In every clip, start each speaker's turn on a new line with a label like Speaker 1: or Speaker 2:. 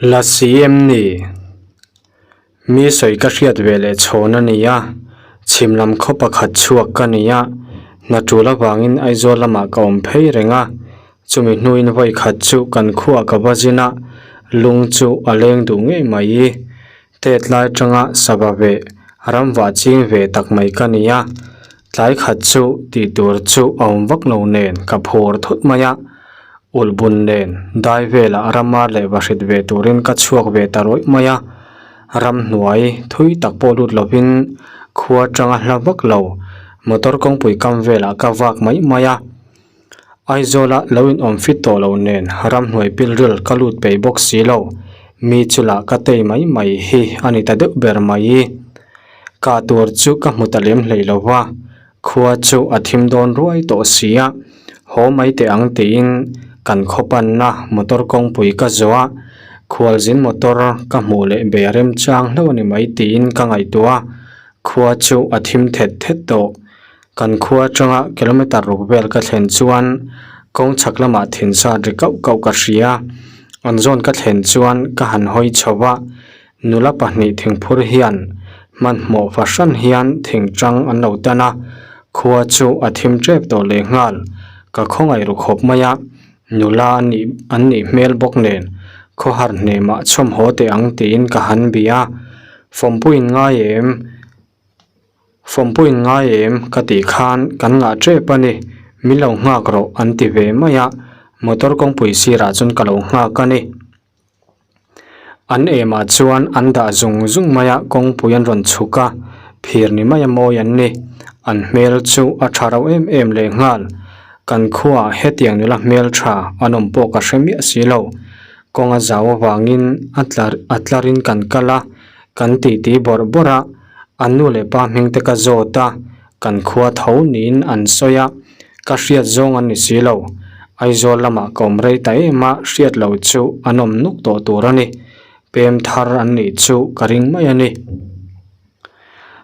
Speaker 1: Lasi em ni? Mi sawi ka hriat ve leh chhawn a ni a, chhim lam khaw pakhat chhuak ka ni a, hna tul avangin Aizawl lamah ka awm phei reng a, chumi hnuin vawi khat chu kan khuaah ka va zin a, lung chu a leng duh ngei mai. Tet lai atanga sava ve ram vah ching ve tak mai ka ni a, tlai khat chu tih tur chu a awm vak lo nen ka phur thut mai a, ulhbun nen dai velah ramar leh vahrit ve turin ka chhuak ve ta rawih mai a, ramhnuai thui tak pawh lut lovin khua atanga hla vak lo motor kawngpui kam velah ka vak mai mai a. Aizawla lo inawm fit tawh lo nen ramhnuai pilril ka lut peih bawk si lo, mi chula ka tei mai mai hi a ni ta deuh ber mai. Ka tur chu ka hmu ta lem hlei lo va, khua chu a thim dawn ruai tawh si a, haw mai teh ang tiin kan khaw panna motor kawngpui ka zawh a, khualzin motor ka hmuh leh be remchang hlauh a ni mai tiin ka ngaihtuah a, khua chu a thim thet thet tawh. Kan khua atanga kilometer ruk vel ka thlen chuan kawng chhak lamah thin sat ri kauh kauh ka hria. An zawn ka thlen chuan ka han hawi chho a, nula pahnih thingphur hian hmanhmawh fahran hian thingtang an lo tan a, khua chu a thim tep tawh lehnghal. Ka khawngaih ru khawp mai a, nula an nih an nih hmel bawk nen khawhar hnemah chhawm haw teh ang tiin ka han bia a, Fawmpuiin ngai em? Fawmpuiin ngai em ka tih khan kan ngah tep a ni, min lo nghak rawh an ti ve mai a, motor kawngpui sirah chuan ka lo nghak a ni. An emah chuan an dah zung zung mai a, kawngpui an rawn chhuk a, phir ni mai a mawi an ni, an hmel chu a tha rauh em em lehnghal, kan khuaah hetiang nula hmel tha an awm pawh ka hre miah si lo, kawng a zau avangin a tlar a tlarin kan kal a, kan titi bawrh bawrh a. An nu leh pa hming te ka zawt a, kan khua tho niin an sawi a, ka hriat zawng an ni si lo. Aizawl lamah ka awm rei ta em a, hriat loh chu an awm nuk tawh tur a ni. Pem thar an nih chu ka ring mai a ni.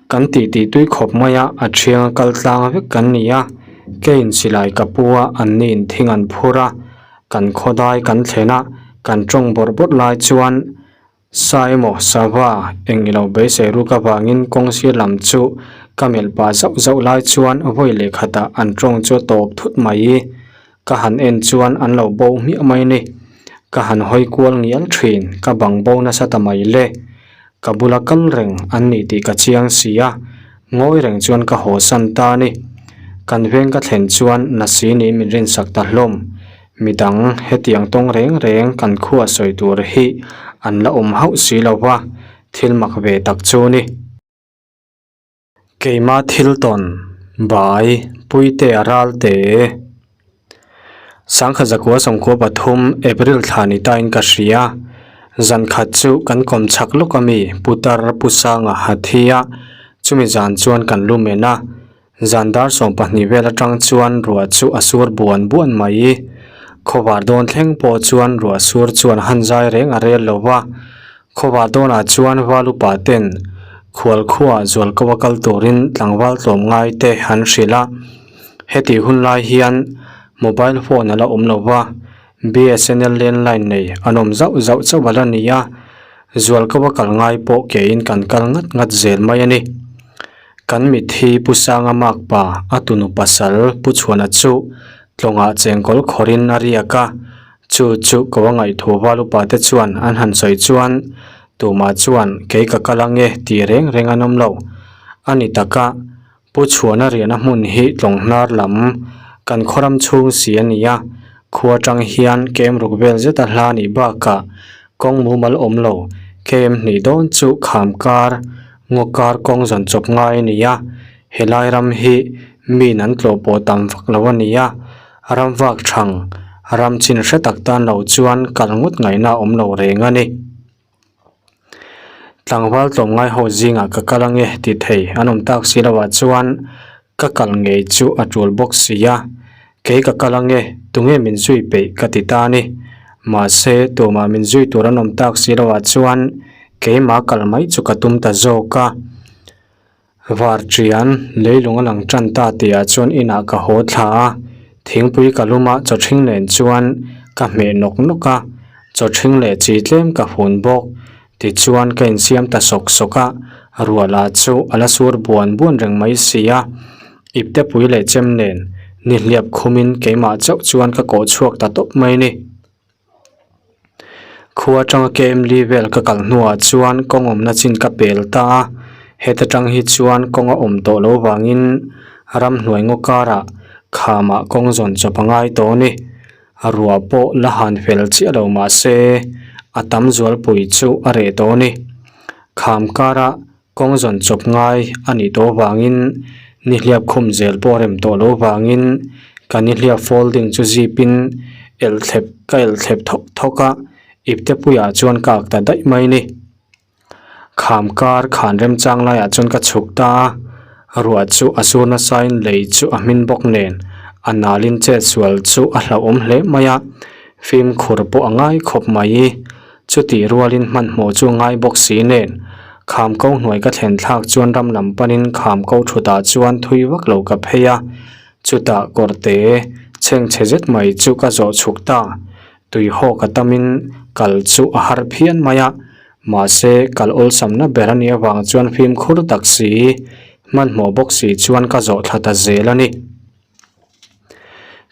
Speaker 1: Kan titi tui khawp mai a, a thiang a kal tlang vek kan ni a, keiin silai ka pu a, an niin thing an phur a, kan khawdai kan thlen a, kan tawng bawrh bawrh lai chuan Sa emaw sava eng ilo beisei ruk avangin kawng sir lam chu ka melh pah zauh zauh lai chuan vawi leh khatah an tawng chu a tawp thut mai i ka han en chuan an lo bo hmiah mai ni. Ka han hawi kual ngial thin ka bang bo nasa ta mai le. Ka bula kal reng an ni tih ka chiang si a, ngawi reng chuan ka haw san ta a ni. Kan veng ka thlen chuan nasi niin min rinsak ta hlawm. Midang hetiang tawng reng reng kan khua sawi tur hi an la awm hauh si lo va, thil mak ve tak chu ni. Keima thil tawn, bai, Puite a ral te. Sangkhat zakua sawmkua pathum April thla ni tain ka hria. Zan khat chu kan kawm chhak lawk ami Putar Pu Sanga ha thi a, chumi zan chuan kan lu men a. Zan dar 12 vel atang chuan ruah chu a sur buan buan mai. Khawvar dawn thleng pawh chuan ruah sur chuan han zai reng a rel lo va. Khawvar dawnah chuan val upa ten khual khuaah zual ko a kal turin tlangval tlawm ngai te an hrilh a. Heti hun lai hian mobile phone a la awm lo va, BSNL landline nei an awm zauh zauh chauh a la ni a. Zual ko a kal ngai pawh kein kan kal ngat ngat zel mai a ni. Kan mitthi Pu Sanga Makpa a tunu pasal Pu Chhuana chu tlawngah chengkawl khawrin a riak a, chu chu ko a ngaihthu val upa te chuan an han sawi chuan tumah chuan kei ka kal ange tih reng reng an awm lo. A ni taka, Pu Chhuana riahna hmun hi tlawng hnar lam kan khawram chhung si a ni a, khua atang hian kem ruk vel zet a hla nih bakah kawng mumal awm lo kem hnih dawn chu kham kar Ngaw kar kawng zawn chawp ngai a ni a, helai ram hi min an tlawh pawh tam vak lo a ni a, ram vak thang, ram chin hre tak tan lo chuan kal ngawt ngaihna a awm lo reng a ni. Tlangval tlawmngai ho zingah ka kal ange ti thei an awm tak si loah chuan ka kal ngei chu a tul bawk si a, kei ka kal ange tunge min zui peih ka ti ta a ni. Mahse tumah min zui tur an awm tak si loah chuan Keimah kal mai chu ka tum ta zawk a, var ṭian leilung a lang ṭan ta tihah chuan inah ka haw thla a, thingpui ka lum a chawṭhing nen chuan ka hmeh nawk nawk a. Chaw ṭhing leh chi tlem ka hun bawk. Tichuan ka insiam ta sawk sawk a, ruah lah chu a la sur buan buan reng mai si a. Iptepui leh chem nen nihliap khumin keimah chauh chuan ka kawh chhuak ta tawp mai ni. Khua atanga KM li vel ka kal hnuah chuan kawng awmna chin ka pel ta a, heta tang hi chuan kawng a awm tawh lo vangin ramhnuai ngaw karah khamah kawng zawn chawp a ngai tawh a ni. A ruah pawh la han fel chiah lo mah se a tam zualpui chu a reh tawh a ni. Kham karah Kawng zawn chawp ngai a nih tawh avangin nihliap khum zel pawh a rem tawh loh avangin ka nihliap folding chu zip in elh thlep ka elh thlep thawk thawk a, ipte puiah chuan ka ak ta daih mai ni. Kham kar khan remchang laiah chuan ka chhuk ta a, ruah chu a sur nasain lei chu a hmin bawk nen a nalin chet sual chu a hlauhawm hle mai a, fimkhur pawh a ngai khawp mai. Chutih rualin hmanhmawh chu ngai bawk si nen, kham ko hnuai ka thlen thlak chuan ram lam panin kham ko thutah chuan thui vak lo ka phei a, chutah kawrte chhengchhe zet mai chu ka zawh chhuk ta. Tui hawk a tamin kal chu a har phian mai a, mahse kal awlsamna ber a nih avang chuan fimkhur tak si, hmanhmawh bawk si chuan ka zawh thla ta zel a ni.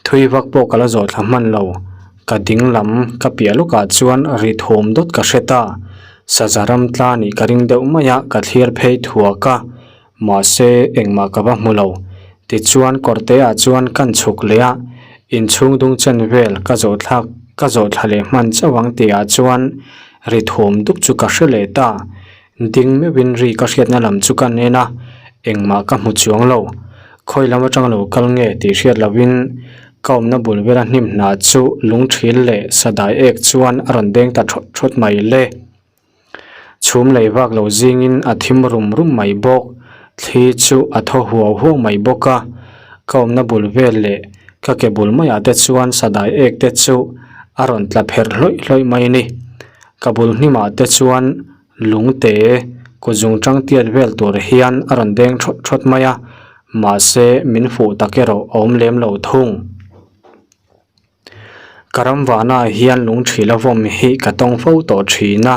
Speaker 1: Thui vak pawh ka la zawh thla hman lo, ka ding lam ka piah lawkah chuan ri thawm dawt ka hre ta, saza ram tla nih ka ring deuh mai a ka thlir phei thuak a, mahse engmah ka va hmu lo, tichuan kawrte ah chuan kan chhuk leh a, inchhung dung chen vel ka zawh thlak ka zawh thla leh hman chauh ang tih ah chuan ri thawm dup chu ka hre leh ta. Ding meuhin ri ka hriatna lam chu ka nen a, engmah ka hmu chuang lo. Khawi lam atang lo kal nge tih hriat lovin ka awmna bul bera hnim hna chu lungthil leh sadai ek chuan a rawn deng ta thawt thawt mai le. Chhum lei vak lo zingin a thim rum rum mai bawk, thli chu a thaw huau huau mai bawk a. Ka awmna bul vel leh ka ke bul maiah te chuan sadai ek te chu a rawn tla pherh hlawih hlawih mai a ni. Ka bul hnimah te chuan Lungte kut zung tang tiat vel tur hian a rawn deng thawt thawt mai a, mahse min fuh tak erawh a awm lem lo thung. Ka ram vahnaah hian lung thila vawm hi ka tawng fo tawh thin a,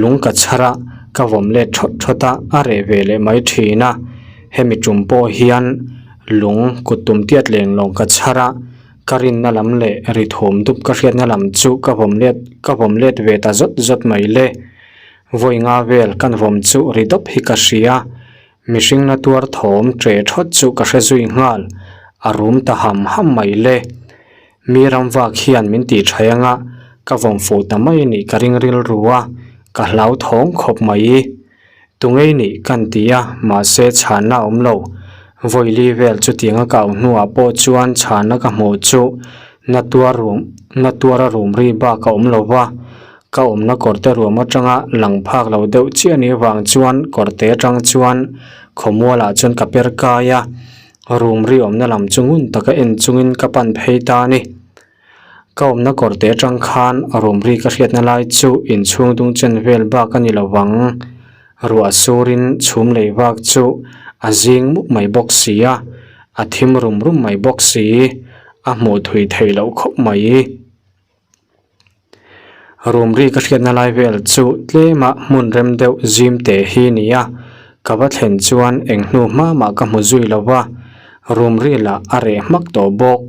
Speaker 1: lung ka chhar a, ka vawm let thawt thawt a, a reh ve leh mai thin a. Hemi tum pawh hian lung kut tum tiat leng lawng ka chhar a, ka rinna lam leh ri thawm dup ka hriatna lam chu ka vawm let ka vawm let ve ta zawt zawt mai le. Vawi nga vel kan vawm chu ri dawp hi ka hria, mihring na tuar thawm ṭe ṭhawt chu ka hre zui nghal, a rum ta ham ham mai le. Mi ram vak hian min tih ṭhai anga ka vawm fuh ta mai nih ka ring rilru a, ka hlau thawng khawp mai. Tungei nih kan ti a, mahse chhanna a awm lo. Vawili vel chutianga ka au hnuah pawh chuan chhanna ka hmuh chu na tuar rum na tuara rum ri bak a awm lo va, ka awmna kawrte ruam atanga lang phak lo deuh chiah nih vang chuan kawrte atang chuan khawmualah chuan ka per kai a, rum ri awmna lam chu ngun taka en chungin ka pan phei ta a ni. Ka awmna kawrte atang khan rum ri ka hriatna lai chu inchhung dung chen vel bak a ni lo vang. Ruah surin chhum lei vak chu a zing mup mai bawk si a, a thim rum rum mai bawk si, a hmuh thui theih loh khawp mai. Rum ri ka hriatna lai vel chu tlema hmun rem deuh zim te hi ni a, ka va thlen chuan eng hnu hma mah ka hmu zui lo va, rum ri lah a reh hmak tawh bawk.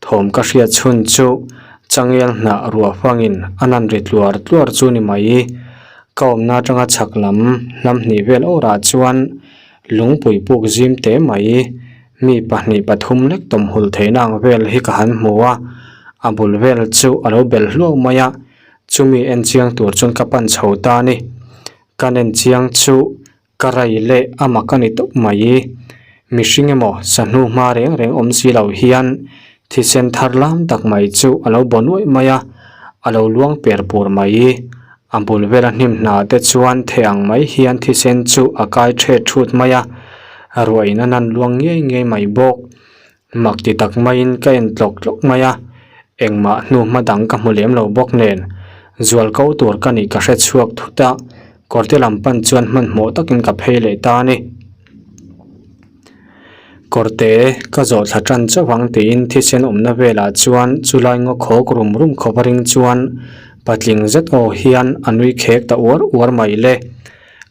Speaker 1: Thawm ka hriat chhun chu changel hnah ruah fangin a nan ri tluar tluar chu ni mai. Ka awmna atanga chhak lam hnam hnih vel awrah chuan lungpui puk zim te mai. Mi pahnih pathum lek tawmhul theihna ang vel hi ka han hmu a, a bul vel chu a lo bel hluau mai a, chumi en chiang tur chuan ka pan chho ta a ni. Kan en chiang chu Ka rai leh a mak a ni tawp mai. Mihring emaw sahnu hma reng reng awm si lo hian thisen thar lam tak mai chu a lo baw nuaih mai a, a lo luang per pur mai. A bul vela hnim hna te chuan theh ang mai hian thisen chu a kai thet thut mai a, ruah in a nan luang ngei ngei mai bawk. Mak ti tak maiin ka en tlawk tlawk mai a, engmah hnu hma dang ka hmu lem lo bawk nen zual ko tur ka nih ka hre chhuak thut a, kawrte lam pan chuan hmanhmawh takin ka phei leh ta a ni. Kawrte ka zawh thla tan chauh ang tiin thisen awmna velah chuan chulai ngaw khawk rum rum khawp a ring chuan. Patling zet aw hian a nui khek ta uar uar mai le.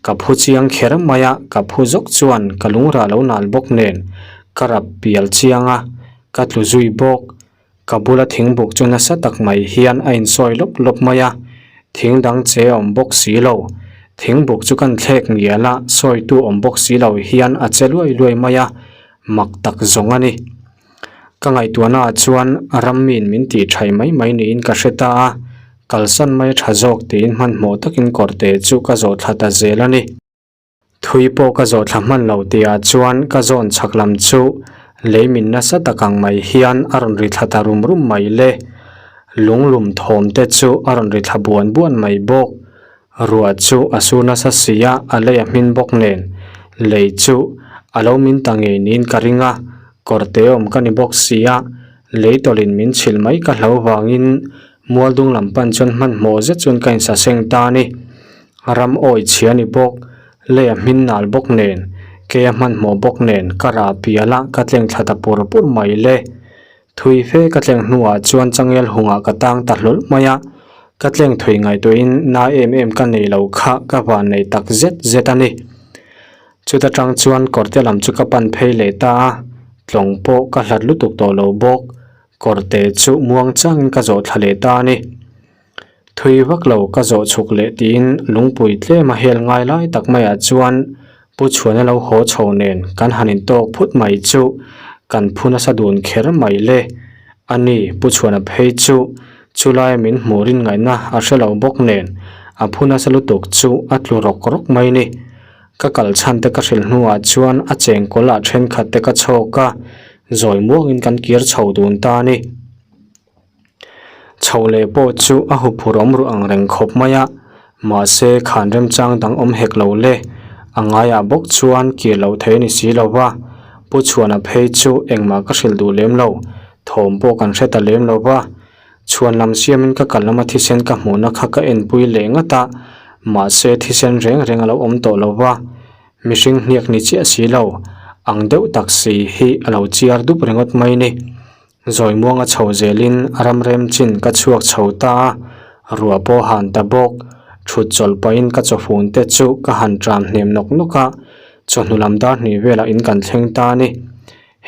Speaker 1: Ka phu chiang kher mai a, ka phu zawk chuan ka lungrah lo nal bawk nen ka rap pial chiang a, ka tlu zui bawk. Ka bula thingbuk chu nasa tak mai hian a insawi lawp lawp mai a, thing dang che a awm bawk si lo. Thingbuk chu kan thlek ngial a, sawitu awm bawk si lo hian a che luai luai mai a, mak tak zawng a ni. Ka ngaihtuahnaah chuan rammiin min tih thaih mai mai niin ka hre ta a, kalsan mai a tha zawk tiin hmanhmawh takin kawrte chu ka zawh thla ta zel a ni. Thui pawh ka zawh thla hman lo tihah chuan ka zawn chhak lam chu lei min nasa tak ang mai hian a rawn ri thla ta rum rum mai le. Lunglum thawm te chu a rawn ri thla buan buan mai bawk. Ruah chu a sur nasa si a, a lei a hmin bawk nen lei chu a lo min ta ngei niin ka ring a, kawrte awm ka ni bawk si a, lei tawlhin min chhilh mai ka hlo vangin mualdung lam pan chuan hmanhmawh zet chuan ka insaseng ta a ni. Ram awi chhia ni bawk, lei a hmin nal bawk nen, kei a hmanhmawh bawk nen ka rah pial a, ka tleng thla ta pur pur mai le. Thui fe ka tleng hnuah chuan changel hungah ka tang ta hlawl mai a, ka tleng thui ngaihtuahin na em em ka nei lo kha ka van nei tak zet zet a ni. Chuta tang chuan kawrte lam chu ka pan phei leh ta a, tlawng pawh ka hlat lutuk tawh lo bawk, kawrte chu muang changin ka zawh thla leh ta a ni. Thui vak lo ka zawh chhuk leh tiin lungpui tlem a hel ngai lai tak maiah chuan Pu Chhuana lo haw chho nen kan han intawk phut mai chu kan phu nasa dun kher mai le. A ni, Pu Chhuana phei chu chulai min hmuh rin ngaihna a hre lo bawk nen a phu nasa lutuk chu a tlu rawk rawk mai ni. Ka kal chhan te ka hrilh hnuah chuan a chengkawl ah thenkhat te ka chhawk a, zawi muangin kan kir chho dun ta a ni. Chho leh pawh chu a huphurh awm ruh ang reng khawp mai a, mahse khan remchang dang awm hek lo le. A ngaiah bawk chuan kir loh thei a ni si lo va, Pu Chhuana phei chu engmah ka hrilh duh lem lo, thawm pawh kan hre ta lem lo va. Chhuan lam siamin ka kal lama thisen ka hmuhna kha ka enpui leh ngat a, mahse thisen reng reng a lo awm tawh lo va, mihring hniak ni chiah si lo ang deuh tak si hi a lo chiar dup ringawt mai ni. Zawi muanga chho zelin ram rem chin ka chhuak chho ta a, ruah pawh han ta bawk. Thut chawlh pahin ka chawfun te chu ka han tram hnem nawk nawk a, chawhnu lam dar hnih velah in kan thleng ta a ni.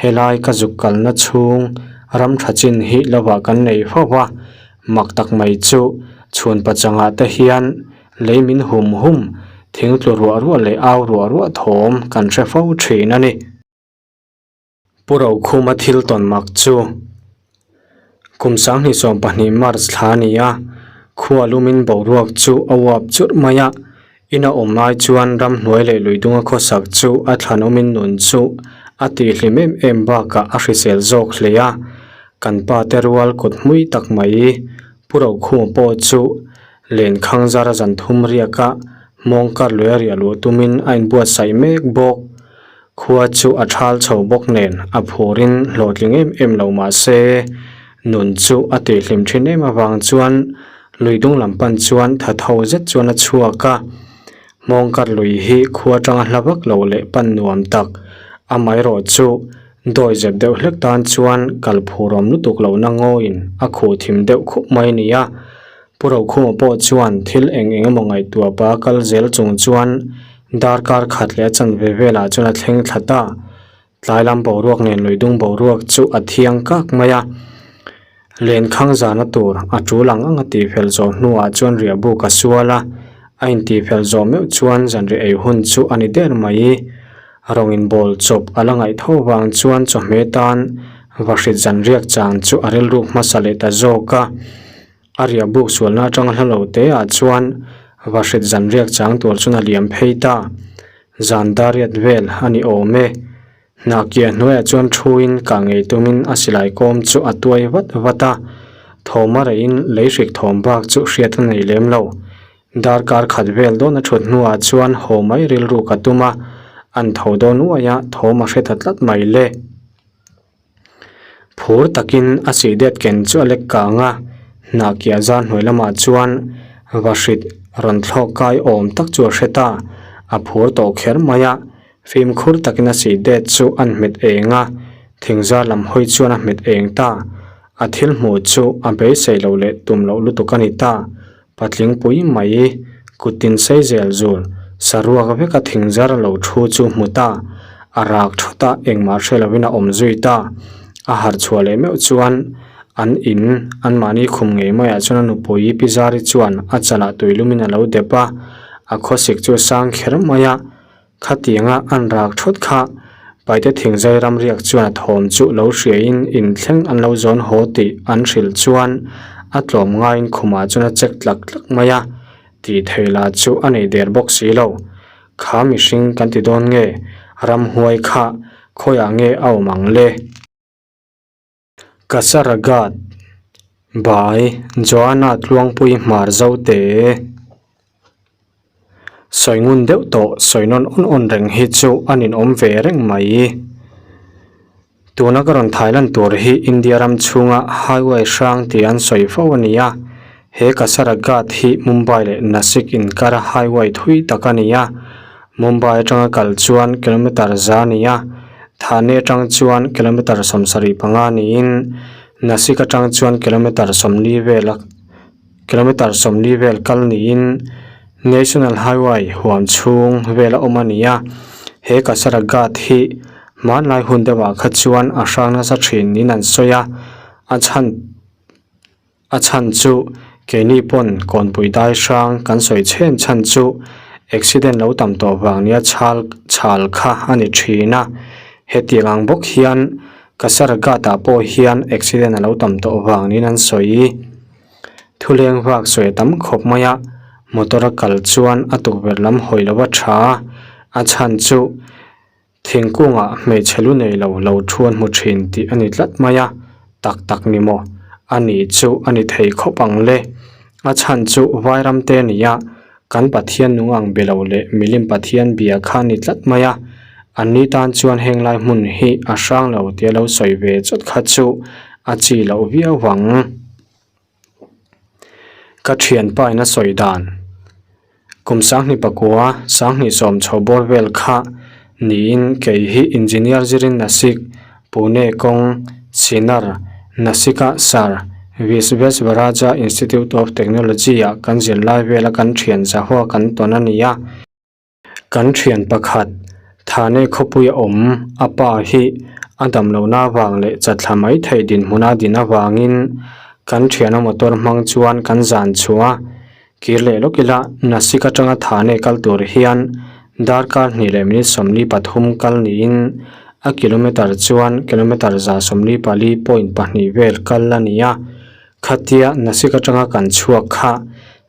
Speaker 1: Helai ka zuk kalna chhung ram tha chin hi lovah kan nei fo va, mak tak mai chu chhun pachangah te hian lei min hum hum, thing tlu ruah ruah leh au ruah ruah thawm kan hre fo thin a ni. Pu Rokhuma thil tawn mak chu kum 2020 March thla a ni a, khua lumin boruak chu a uap churh mai a, ina awm lai chuan ramhnuai leh luidunga khawsak chu a thlanawmin nun chu a tihhlim em em bakah a hrisel zawk hle a, kan pa te rual kut hmui tak mai Pu Rokhuma pawh chu lenkhang zara zan thum riaka mawng kar lui a riah luh tumin a inbuatsaih mek bawk. Khua chu a thal chho bawk nen a phurin hlawhtling em em lo mah se, nun chu a tihhlim thin em avang chuan lui dung lam pan chuan tha tho zet chuan a chhuak a. Hmawngkar lui hi khua atanga hla vak lo leh pan nuam tak, amaherawh chu dawi zep deuh hlek tan chuan kal phurawm lutuk lohna ngawiin a khuh thim deuh khup mai a ni a. Pu Rokhuma pawh chuan thil eng eng emaw ngaihtuah pa kal zel chung chuan darkar khat leh a chanve velah chuan a thleng thla ta. Tlai lam boruak nen luidung boruak chu a thiang kak mai a. Lenkhang zana tur a tul ang ang a tihfel zawh hnuah chuan riahbuk a sual a, a intihfel zawh meuh chuan zanriah ei hun chu a ni der mai. Rawngin bawl chawp a la ngaih tho vang chuan chawhmeh tan vahrit zanriak chang chu a rilruk hmasa leh ta zawk a. A riah buk sualna atanga hla lo te ah chuan vahrit zan riak chang tur chuan a liam phei ta. Zan dariat vel a ni awm e. Hnahkiah hnuaiah chuan thuin kah ngei tumin a silai kawm chu a tuai vat vat a. Thawm a reihin lei hrik thawm bak chu hriat a nei lem lo. Darkar khat vel dawn a thut hnuah chuan haw mai rilru ka tum a, an tho dawn uai a, thawm a hre ta tlat mai le. Phur takin a sih det ken chu a lek kang a, hnahkiah zar hnuai lamah chuan vahrit rawn thlawk kai awm tak chu a hre ta, a phur tawh kher mai a, fimkhur takin a sih det chu an hmet eng a, thingzar lam hawi chuan a hmet eng ta, a thil hmuh chu a beisei loh leh tum loh lutuk a ni ta. Patling pui mai kut tin sei zel zul saruak veka thing zar lo thu chu hmu ta. A rak thawt a, engmah hre lovin a awm zui ta. A harh chhuah leh meuh chuan an in anmahni khum ngei maiah chuan a nupui Pi Zari chuan a chalah tuilumin a lo dep a, a khawsik chu a sang kher mai a. Khatianga an rak thawt kha Paite thingzai ramriak chuan a thawm chu lo hriain inthleng an lo zawn haw tih an hrilh chuan a tlawm ngaiin khumah chuan a chek tlak tlak mai a, tih thei lah chu a nei der bawk si lo. Kha mihring kan ti dawn nge ramhuai kha khawiah nge a awm ang le? Kasaraghat, Bai, Joanna Tluangpui Hmar Zote. Sawi ngun deuh tawh sawi nawn awn awn reng hi chu a ninawm ve reng mai. Tuna ka rawn thai lan tur hi India ram chhunga highway hrang tih an sawi fo a ni a, he Kasaraghat hi Mumbai leh Nasik inkara highway thui tak a ni a, Mumbai atanga kal chuan kilometre za a ni a, Thane atang chuan kilometre 75 niin Nasik atang chuan kilometre 40 vel a kilometre 40 vel kal niin National Highway huam chhung vel a awm a ni a. He Kasara Ghat hi hmanlai hun deuhah kha chuan a hrang nasa thin niin an sawi a, a chhan A chhan chu keini pawn kawnpui dai hrang kan sawi chhen chhan chu accident lo tam tawh vang nia chhal chhal kha a ni thin a. Hetiang ang bawk hian Kasaraghat ah pawh hian accident a lo tam tawh vang niin an sawi. Thuleng vak sawi a tam khawp mai a, motor a kal chuan a tukverh lam hawi lo a tha a, a chhan chu. Thingkungah hmeichhe lu nei lo lo thu an hmu thin tih a ni tlat mai a, tak tak ni maw? A nih chu a ni thei khawp ang le. A chhan chu Vairam te a ni a, kan Pathian nung ang be lo leh milim Pathian bia kha a ni tlat mai a, an ni tan chuan heng lai hmun hi a hrang lo tia lo sawi ve chawt kha chu a chi loh viau vang. Ka thianpa in a sawi dan kum sanghnih pakua sanghnih sawm chho bawr vel kha niin kei hi engineer zirin Nasik Pune kawng Sinnar Nasik a Sir Visvesvaraja Institute of Technology ah kan zirlai vela kan thian zahua kan tawn a ni a. Kan thian pakhat, Thane khawpuia awm a pa hi a dam lohna avang leh chatthla mai thei dinhmuna din avangin kan thiana motor hmang chuan kan zan chhuah a, kir leh lawk ila Nasik atanga Thane kal tur hian darkar hnih leh minute 43 kal niin a kilometre chuan kilometre 144 point pahnih vel kal a ni a, khatia Nasik atanga kan chhuak kha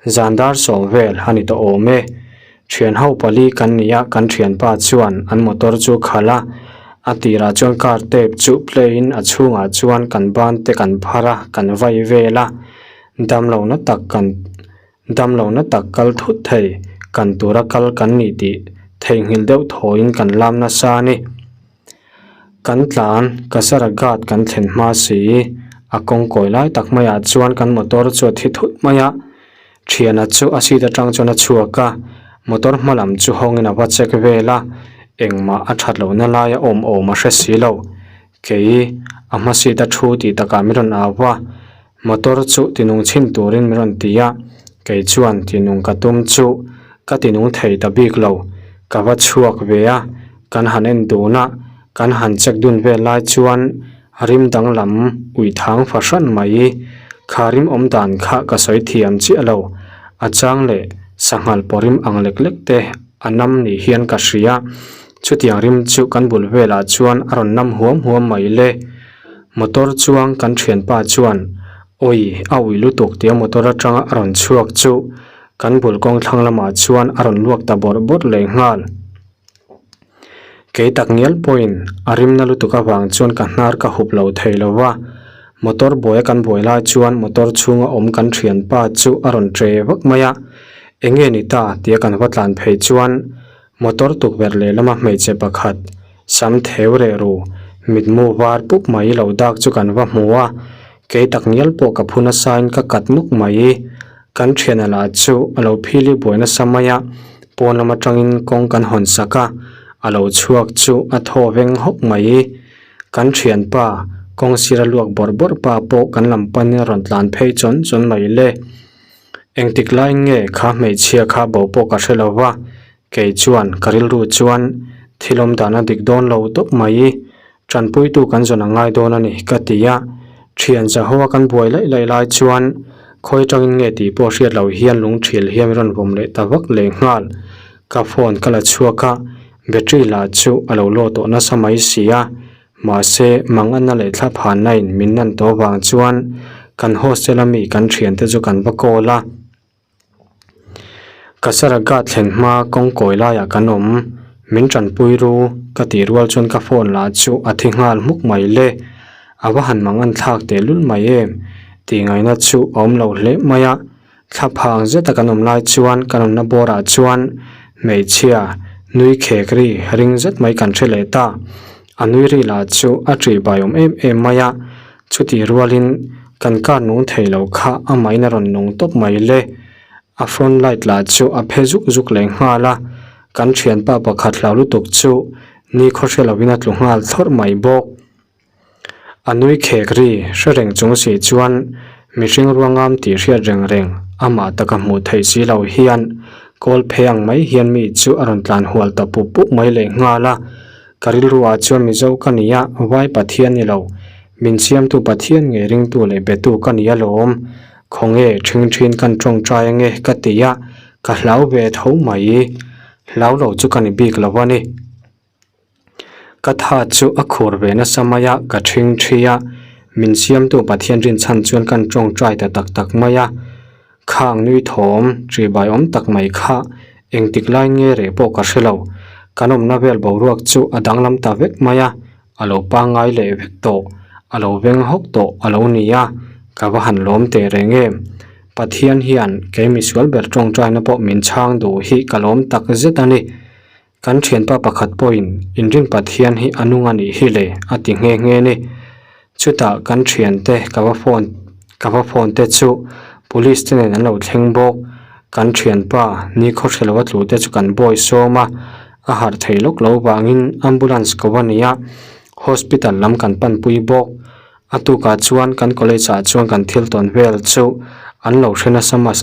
Speaker 1: zan dar sawm vel a ni tawh awm e. Thian ho pali kan ni a, kan thianpa chuan an motor chu khalh a, a tirah chuan car tape chu play in a chhungah chuan kan ban te kan phar a, kan vai vel a, damlo na tak kan damlo na tak kal thut thei, kan tura kal kan ni tih theihnghilh deuh thawiin kan lam nasa a ni. Kan tlan Kasaraghat kan thlen hma si, a kawng kawi lai tak maiah chuan kan motor chu a thi thut mai a, Thiana chu a seat atang chuan a chhuak a, motor hma lam chu hawngin a va check vel a, engmah a that lohna laia awm awm a hre si lo. Kei a hma seat a thu tih takah min rawn au a, motor chu tinung chhin turin min rawn ti a, kei chuan tinung ka tum chu ka tinung thei ta bik lo, ka va chhuak ve a, kan han en dun a, kan han check dun vel lai chuan Rim danglam uithang fahran mai. Kha rim awm dan kha ka sawi thiam chiah lo. A chang leh sanghal pawh rim ang lek lek te a nam ni hian ka hria. Chutiang rim chu kan bul velah chuan a rawn nam huam huam mai le. Motor chuang kan thianpa chuan Awi, a ui lutuk tia motor atanga a rawn chhuak chu kan bul kawng thlang lamah chuan a rawn luak ta bawrh bawrh leh nghal. Kei tak ngial pawhin a rimna lutuk avang chuan ka hnar ka hup lo thei lo va, motor buaia kan buai lai chuan motor chhunga awm kan thianpa chu a rawn tre vak mai a, eng nge ni ta tia kan va tlan phei chuan motor tukverh lehlama hmeichhe pakhat sam theu reh ru mitmu var pup mai lo dak chu kan va hmu a, kei tak ngial pawh ka phu nasain ka kat nuk mai. Kan thiana lah chu a lo phili buai nasa mai a, pawn lam atangin kawng kan hawn sak a, a lo chhuak chu a thaw veng hawk mai. Kan thianpa, kawng sira luak bawrh bawrh pa pawh kan lam panin a rawn tlan phei chawn chawn mai le. Engtik laiin nge kha hmeichhia kha bo pawh ka hre lo va, kei chuan ka rilru chuan thil awm dan a dik dawn lo tawp mai. Tanpuitu kan zawn a ngai dawn a ni ka ti a, thian zahoa kan buai laih laih lai chuan khawi atangin nge tih pawh hriat loh hian lungthil hian rawn vawm leh ta vak leh nghal. Ka phone ka la chhuak a, battery lah chu a lo law tawh nasa mai si a, mahse manganna leh thlaphanna in min nan tawh vang chuan kan hostel a mi kan thiante chu kan va call a. Kasaraga thlen hma kawng kawi laiah kan awm, min tanpui ru ka tih rual chuan ka phone lah chu a thi nghal hmuk mai le, a va han mang an thlak teh lul mai em tih ngaihna chu a awm lo hle mai a, thla phang zeta kan awm lai chuan kan awmna bawrah chuan hmeichhia nui khek ri ring zet mai kan hre leh ta, a nui ri lah chu a ṭih bai awm em em mai a. Chutih rualin kan car nung thei lo kha amahin a rawn nung tawp mai le. A front light lah chu a phe zuk zuk leh nghal a, kan thianpa pakhat hlau lutuk chu ni khaw hre lovin a tlu nghal thlawrh mai bawk. A nui khek ri hre reng chung si chuan mihring ruangam tih hriat reng reng amah taka hmuh theih si lo hian kawl phe ang mai hian mi chu a rawn tlan hual ta pup pup mai leh nghal a. Ka rilruah chuan Mizo ka ni a, Vai Pathian ni lo. Min siamtu Pathian nge ringtu leh betu ka ni alawm. Khawnge ṭhing ṭhin kan ṭawngṭai ange ka ti a, ka hlau ve tho mai. Hlau lo chu ka ni bik lo a ni. Ka tha chu a khur ve nasa mai a, ka ṭhing ṭhi a. Min siamtu Pathian rinchhan chuan kan ṭawngṭai ta tak tak mai a. Khang nui thawm, ṭihbai awm tak mai kha engtik lai nge reh pawh ka hre lo. Kan awmna vel boruak chu a danglam ta vek mai a, a lo pangngai leh vek tawh, a lo veng hawk tawh a lo ni a, ka va han lawm teh reng em. Pathian hian kei misual ber ṭawngṭaina pawh min chhang duh hi ka lawm tak zet a ni. Kan thianpa pakhat pawhin inrin Pathian hi a nung a nih hi le a ti nghe nghe ni. Chutah kan thiante ka va phone ka va phone te chu police te nen an lo thleng bawk. Kan thianpa ni khaw hre lo a tlu te chu kan bawi sawm a, a harh thei lawk lo vangin ambulance ko a ni a, hospital lam kan panpui bawk. A tukah chuan kan college ah chuan kan thil tawn vel chu an lo hre nasa mas.